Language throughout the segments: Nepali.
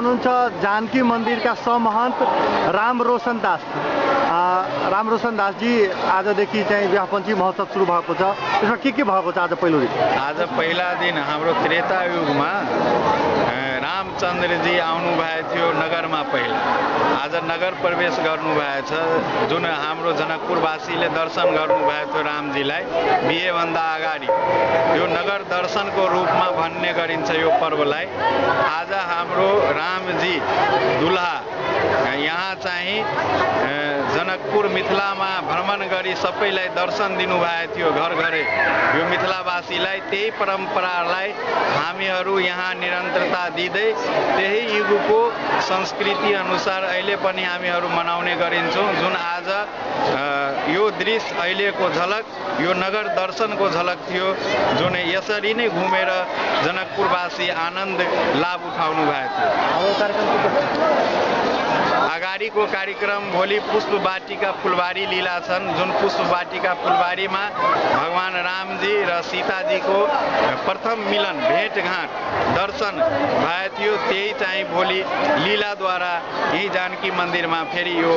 हुनुहुन्छ जानकी मन्दिरका समहन्त राम रोशन दास। राम रोशन दासजी, आजदेखि चाहिँ विवाह पञ्चमी महोत्सव सुरु भएको छ, त्यसमा के भएको छ आज पहिलो दिन? आज पहिला दिन हाम्रो त्रेता युगमा रामचन्द्रजी आउनु भएको थियो नगरमा पहिला। आज नगर प्रवेश गर्नुभएछ, जुन हाम्रो जनकपुरवासीले दर्शन गर्नुभएको थियो रामजीलाई बिहेभन्दा अगाडि। यो नगर दर्शनको रूपमा भन्ने गरिन्छ यो पर्वलाई। आज हाम्रो रामजी दुल्हा यहाँ चाहिँ जनकपुर मिथिलामा भ्रमण गरी सबैलाई दर्शन दिनुभएको थियो घर घरै। यो मिथिलावासीलाई त्यही परम्परालाई हामीहरू यहाँ निरन्तरता दिँदै त्यही युगको संस्कृति अनुसार अहिले पनि हामीहरू मनाउने गरिन्छौँ। जुन आज यो दृश्य अहिलेको झलक यो नगर दर्शनको झलक थियो, जुन यसरी नै घुमेर जनकपुरवासी आनन्द लाभ उठाउनु भएको थियो। अगाडिको कार्यक्रम भोलि पुष्प वाटिका फुलबारी लीला छन्, जुन पुष्प वाटिका फुलबारीमा भगवान रामजी र सीताजीको प्रथम मिलन भेटघाट दर्शन भएको थियो। त्यही चाहिँ भोलि लीलाद्वारा यही जानकी मन्दिरमा फेरि यो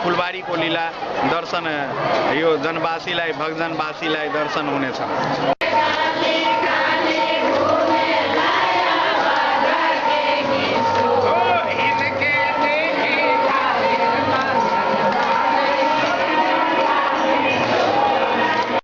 फुलबारीको लीला दर्शन यो जनवासीलाई भक्तजनवासीलाई दर्शन हुनेछ।